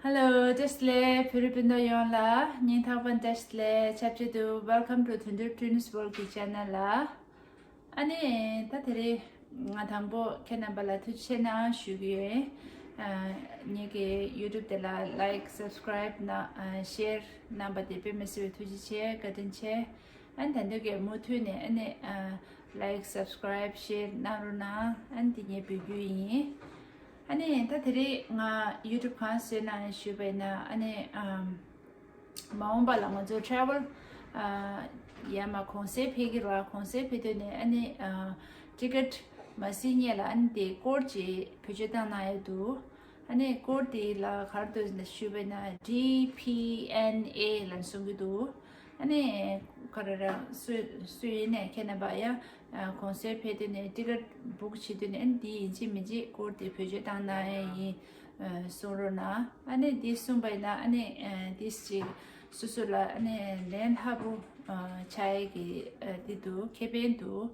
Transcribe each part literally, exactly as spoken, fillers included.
Hello, བཀྲ་ཤིས་བདེ་ལེགས། བོད་རིགས་སྤུན་ཟླ་ཡོངས་ལ་སྙིང་ཐག་པ་ནས་བཀྲ་ཤིས་བདེ་ལེགས། ཆབས་ཅིག་ཏུ་Welcome to Thundur Twins World གི་channel ལ། ཨ་ནི་ད་དེ་རིང་ང་དང་པོ་ཁྱེད་རྣམ་པ་ལ་ཐུགས་རྗེ་ཆེ་གནང་ཞུ་གི་ཡོད། ཨ། ངེད་ཀྱི་YouTube དེ་ལ་like, subscribe གནང་། ཨ། share གནང་བ་དེ་དཔེ་མི་སྲིད་པའི་ཐུགས་རྗེ་ཆེ། བཀའ་དྲིན་ཆེ། ཨ་ནི་ད་འདོད་ཀྱི་མུ་མཐུད་ནས་ཨ་ནི་ཨ་like, subscribe, share གནང་རོགས་གནང་། ཨ་ནི་དེ་ངས་འབོད་རྒྱུ་ཡིན། ཨ་ནི་ད་དེ་རིང་ང་YouTube གང་བཟོས་ན་ཞུས་པ་ཡིན་ན། ཨ་ནི་ཨམ། མ་འོངས་པ་ལ་ང་ཚོ་travel ཨ་ཡར་མར་གུང་སེང་ཕེབས་ཀྱི་རེད་པ། གུང་སེང་ཕེབས་དུས་ནས་ཨ་ནི་ཨ་ticket མ་ཟིན་སྔོན་ལ་ཨ་ནི་དེ་code ཅིག་བེད་སྤྱོད་བཏང་གནང་ཡས་འདུག་ཨ་ནི་code དེ་ལ་ག་རེ་འདུག་ཞུས་པ་ཡིན་ན་D P N A ལབ་གསུང་གི་འདུག་ཨ་ནི་ག་རེ་རེད། སུ་སུ་ཡིན་ནའི་ཁྱེད་རྣམ་པ་ཡ་ཨ་གུང་སེང་ཕེབས་དུས་ནས་ticket book བྱེད་དུས་ནས་ཨ་ནི་འདི་ཡིན་གཅིག་མིན་གཅིག་code དེ་བེད་སྤྱོད་བཏང་གནང་ཡས་ཡིན། ཨ་གསུང་རོགས་གནང་། ཨ་ནི་འདི་གསུངས་པ་ཡིན་ན་ཨ་ནི་ཨ་ཏིས་ཅིག་སོ་སོ་ལ་ཨ་ནི་ལན་སླ་པོ་ཨ་ཆགས་ཡས་ཀྱི་ཨ་འདི་འདུག་ཁེ་ཕན་འདུག་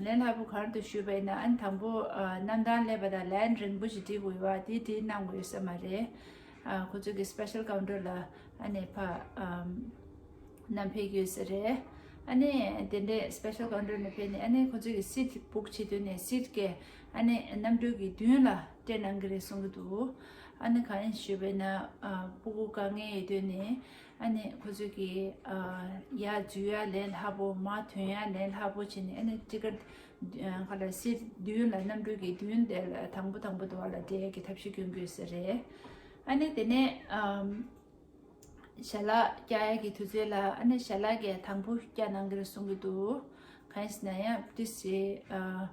ལན་སླ་པོ་ག་རེ་འདུག་ཞུས་པ་ཡིན་ན། ཨ་ནི་དང་པོ་ཨ་གནམ་ཐང་སླེབས་པ་དང་line རིང་པོ་ཞིག་སྒྲིག་དགོས་པ་དེ་སྒྲིག་གནང་དགོས་ཡོད་ས་མ་རེད། ཨ་ཁོ་ཚོ་གི་special counter ལ་ཨ་ནི་ཕར་ཨམ་བསྣམས་ཕེབས་ཀྱི་ཡོད་ས་རེད། ཨ་ནི་དེ་འདྲའི་special counter ནས་ཕེབས་ནས་ཨ་ནི་ཁོ་ཚོ་གི་seat book བྱེད་དུས་ནས་seat གི་ཨ་ནི་གནམ་གྲུ་གི་མདུན་ལ་སྤྲད་གནང་གི་རེད་གསུང་གི་འདུག་ཨ་ནི་གང་ཡིན་ཞུས་པ་ཡིན་ན། ཨ་སྤུ་གུ་དཀའ་ངལ་ཡོད་དུས་ནས་ཨ་ནི་ཁོ་ཚོ་གི་ཨ་ཡར་འཛུལ་ཡ་ལས་སླ་པོ། མར་ཐོན་ཡ་ལས་སླ་པོ་བྱས་ནས། ཨ་ནི་ticket ཨ་ག་ལ་seat མདུན་ལ་གནམ་གྲུ་གི་མདུན་དེ་ལ་དང་པོ་དང་པོ་དེ་བ་ལ་སྤྲད་ཡ་གི་ཐབས་ཤེས་སྐྱོན་དགོས་ས་རེད། ཨ་ནི་དེ་ནས་ཨམ། ཞལ་ལག་བཀྱག་ཡ་གི་དུས་ཚོད་ལ་ཨ་ནི་ཞལ་ལག་གི་དང་པོ་བཀྱག་གནང་གི་རེད་གསུང་གི་འདུག་གང་ཡིན་ཟེར་ན་ཡང་ཏིས་ཅིག་ཨ་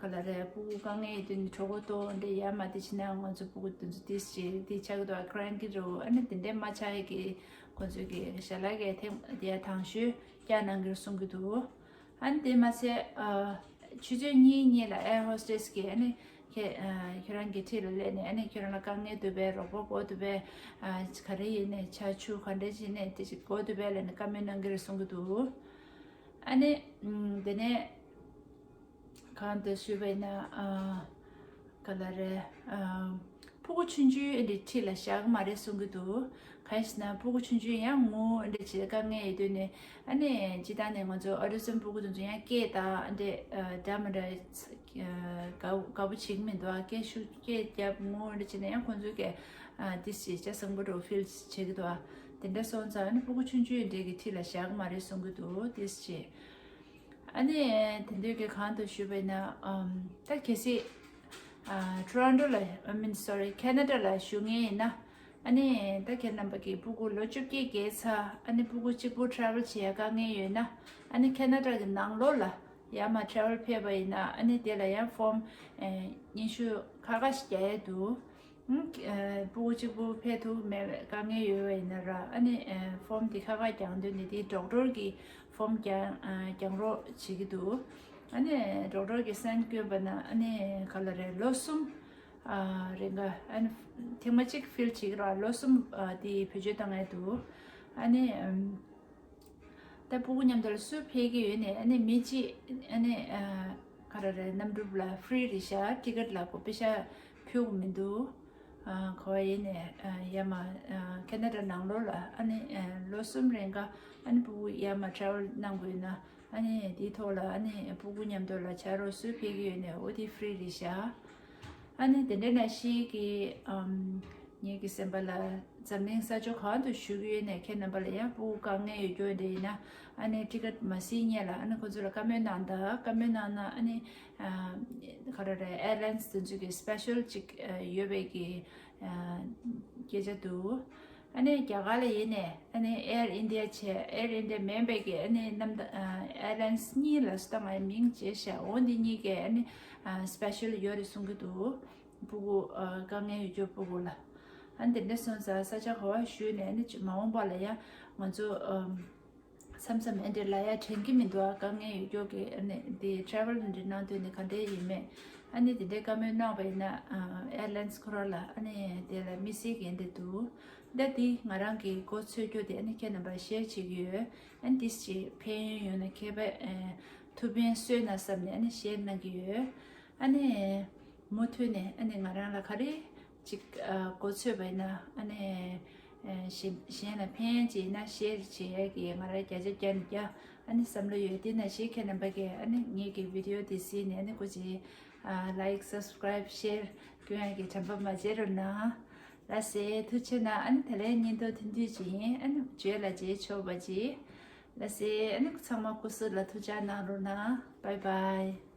ག་ལ་རེད། སྤུ་གུ་དཀའ་ངལ་ཡོད་དུས་ནས་གྲོད་ཁོག་ལྟོགས་འདྲ་ཡ་མ་དེ་བྱས་ན་ང་ཚོ་སྤུ་གུ་དེ་ཚོ་ཏིས་ཅིག་དེ་ཆགས་ཀྱི་འདུག cranky འགྲོ། ཨ་ནི་དེ་འདྲ་མ་ཆགས་ཡ་གི་ཁོ་ཚོས་གི་ཞལ་ལག་གི་ཐེངས་དེ་དང་ཤོས་བཀྱག་གནང་གི་རེད་གསུང་གི་འདུག་ཨ་ནི་དེ་མ་ཟད་ཨ་ཆུ་ཚོད་གཉིས་གཉིས་ལ་air hostess གིས་ཨ་ནི་ཁྱེད་ཨ་ཁྱེད་རང་གི་འཁྲིས་ལ་སླེབས་ནས་ཨ་ནི་ཁྱེད་རང་ལ་དཀའ་ངལ་འདུག་པས། རོགས་པ་དགོས་འདུག་པས། ཨ་ག་རེ་ཡིན་ནའི་ཆར་ཆུ་ག་འདྲ་ཅིག་ནས་དེ་ཅིག་དགོས་འདུག་པས་ལབ་ནས་བཀའ་མོལ་གནང་གི་རེད་གསུང་གི་འདུག་ཨ་ནི་ཨམ་དེ་ནས་གང་འདུག་ཞུས་པ་ཡིན་ན། ཨ་ག་ལ་རེད། ཨ་སྤུ་གུ་ཆུང་ཆུང་འདི་འཁྲིས་ལ་བཞག་གི་མ་རེད་གསུང་གི་འདུག་གང་ཡིན་ཟེར་ན་སྤུ་གུ་ཆུང་ཆུང་ཡང་ངུ་འདྲ་བྱེད་དཀའ་ངལ་ཡོད་དུས་ནས། ཨ་ནི་སྤྱིར་བཏང་ནས་ང་ཚོ་autism སྤུ་གུ་དེ་ཚོ་ཡང་སྐད་དང་འདྲ་ཨ་འདྲ་མི་འདྲ་ཨ་དགའ་དགའ་པོ་བྱེད་ཀྱི་མི་འདུག་ཨ་སྐད་ཤུགས་སྐད་རྒྱབ་ངུ་འདྲ་བྱས་ན་ཡང་ཁོང་ཚོའི་སྐད་ཨ་ཏིས་ཅིག་ཆ་ཚང་པོ་འདྲ་feel བྱེད་ཀྱི་འདུག་ཨ་དེ་འདྲ་སོང་ཙང་ཨ་ནི་སྤུ་གུ་ཆུང་ཆུང་འདྲ་གི་འཁྲིས་ལ་བཞག་གི་མ་རེད་གསུང་གི་འདུག་ཏིས་ཅིག་ཨ་ནི་དེ་འདོད་ཀྱི་གང་འདུག་ཞུས་པ་ཡིན་ན། ཨམ་ད་གལ་སྲིད་ཨ་Toronto ལ་I mean sorry Canada ལ་བཞུགས་མཁན་ཡིན་ན། ཨ་ནི་ད་ཁྱེད་རྣམ་པ་གི་སྤུ་གུ་ལོ་བཅོ་བརྒྱད་བརྒལ་ཚར། ཨ་ནི་སྤུ་གུ་གཅིག་པུ་travel བྱེད་ཡ་དཀའ་ངལ་ཡོད་ན། ཨ་ནི་Canada གི་ནང་ལོགས་ལ་ཡར་མར་travel ཕེབས་པ་ཡིན་ན། ཨ་ནི་དེ་ལ་ཡང་form ཨེ་སྙན་ཞུ་ཁག་ཁག་ཞིག་རྒྱག་ཡ་འདུག་ཨ་སྤུ་གུ་གཅིག་པུ་ཕེབས་ཐུབ་མེད་པའི་དཀའ་ངལ་ཡོད་པ་ཡིན་ན་ར། ཨ་ནི་ཨ་form དེ་ཁག་ཁག་རྒྱག་འདོད་ནི་དེ་doctor གི་form རྒྱག་ཨ་རྒྱག་རོགས་བྱེད་ཀྱི་འདུག་ཨ་ནི་doctor གི་sign བསྐྱོན་པ་ན་ཨ་ནི་ག་ལ་རེད། ལོ་གསུམ་ཨ་རིང་ག་ཨ་ནི་ཐེངས་མ་གཅིག་fill བྱེད་ཀྱི་ར། ལོ་གསུམ་ཨ་དེ་བེད་སྤྱོད་བཏང་ཡ་འདུག་ཨ་ནི་ཨམ། ད་སྤུ་གུ་མཉམ་དུ་ལ་སུ་ཕེབས་ཀྱི་ཡོད་ནས། ཨ་ནི་མི་གཅིག་ཨ་ནི་ཨ་ག་རེ་རེད། གནམ་གྲུ་ལ་free རེད་ཤག ticket ལ་ཁོ་པེ་ཤ་ཕུལ་གི་མི་འདུག་ཨ་ག་བ་ཡིན་ནས་ཨ་ཡར་མར་ཨ་Canada ནང་ལོགས་ལ་ཨ་ནི་ཨ་ལོ་གསུམ་རིང་ག་ཨ་ནི་སྤུ་གུ་ཡར་མར་travel གནང་དགོས་ན། ཨ་ནི་དེའི་ཐོག་ལ་ཨ་ནི་སྤུ་གུ་མཉམ་དུ་ལ་ཕྱག་རོགས་སུ་ཕེབས་ཀྱི་ཡོད་ནས་འོ་དེ་free རེད་ཤག་ཨ་ནི་དེ་འདྲ་ནང་བཞིན་གྱི་ཨམ་ངེད་ཀྱི་སེམས་པ་ལ་འཛམ་གླིང་ས་ཕྱོགས་གང་དུ་བཞུགས་ཡོད་ནས་ཁྱེད་རྣམ་པ་ལ་ཡང་སྤུ་གུ་དཀའ་ངལ་ཡོད་རྒྱུ་འདྲ་ཡིན་ན། ཨ་ནི་ticket མ་ཟིན་སྔོན་ལ་ཨ་ནི་ཁོ་ཚོ་ལ་བཀའ་མོལ་གནང་དང་། བཀའ་མོལ་གནང་ན་ཨ་ནི་ཨ་ག་རེ་རེད། airlines དེ་ཚོ་གི་special ཅིག་ཨ་ཡོད་པའི་གི་ཨ་སྐད་ཆ་འདུག་ཨ་ནི་རྒྱ་གར་ལ་ཡིན་ནས་ཨ་ནི་Air India བྱས། Air India མིན་པའི་གི་ཨ་ནི་གནམ་ཐང་ཨ་airlines གཉིས་ལ་སུ་ད་ང་མིང་བརྗེད་ཤག་འོ་འདི་གཉིས་ཀས་ཨ་ནི་ཨ་special ཡོད་རེད་གསུང་གི་འདུག་སྤུ་གུ་ཨ་དཀའ་ངལ་ཡོད་རྒྱུ་སྤུ་གུ་ལ། ཨ་ནི་དེ་འདྲ་སོང་ཙང་ས་ཆ་ག་བ་བཞུགས་ནས་ཨ་ནི་མ་འོངས་པ་ལ་ཡང་ང་ཚོ་ཨམ། མཚམས་མཚམས་ཨེ་འདྲ་ལ་ཡ་དྲན་གྱི་མི་འདུག་ཨ་དཀའ་ངལ་ཡོད་རྒྱུ་གི་ཨ་ནི་དེ་travel འདི་གནང་དུས་ནི་ག་འདྲ་ཡིན་མེད། ཨ་ནི་དེ་འདྲའི་བཀའ་མོལ་གནང་བ་ཡིན་ན་ཨ་airlines ཁོ་རང་ལ་ཨ་ནི་དེ་ལ་དམིགས་བསལ་གྱི་ཨེ་འདྲ་འདུག་ད་དེ་ང་རང་གི་མགོ་ཚོས་རྒྱུ་དེ་ཨ་ནི་ཁྱེད་རྣམ་པར་share བྱེད་ཀྱི་ཡོད། ཨ་ནི་དེ་ཅིག་ཕན་ཡོན་ཡོད་ན་ཁྱད་པར་ཨ་ཐུགས་ཕན་གསོས་ན་བསམ་ནས་ཨ་ནི་share གནང་གི་ཡོད། ཨ་ནི་མུ་མཐུད་ནས་ཨ་ནི་ང་རང་ལ་ག་རེ་ ཅིག་ཨ་གོ་ཚོད་པ་ཡིན་ན་ཨ་ནི་ཨ་གཞན་གཞན་ལ་ཕན་ཅིག་ཡིན་ན་ཤེར་བྱེད་ཡས་ཀྱི་ང་རང་བརྒྱ་ཆ་བརྒྱ་ནས་བརྒྱ་ཨ་ནི་བསམ་བློ་ཡོད། དེ་ནང་བཞིན་ཁྱེད་རྣམ་པ་གིས་ཨ་ནི་ངེད་ཀྱི་བི་ཌི་ཡོ་དེ་གཟིགས་ནས་ཨ་ནི་སྐུ་མཁྱེན་ཨ་ལའིཀ་སབ་སི་ཀ་རའིབ་ཤེར་སྐྱོན་ཡས་ཀྱི་དྲན་པ་མ་བརྗེད་རོགས་གནང་། ལགས་སེ། ཐུགས་རྗེ་གནང་། ཨ་ནི་དེ་ལས་བརྙན་ཐུང་ཐུང་ཐུང་ཅིག་ཡིན། ཨ་ནི་བརྗོད་ལ་བརྗེད་ཆོག་པ་ཅིག་ལགས་སེ། ཨ་ནི་ཚང་མ་སྐུ་གཟུགས་ལ་ཐུགས་ཅག་གནང་རོགས་གནང་། བཱའི་བཱའི།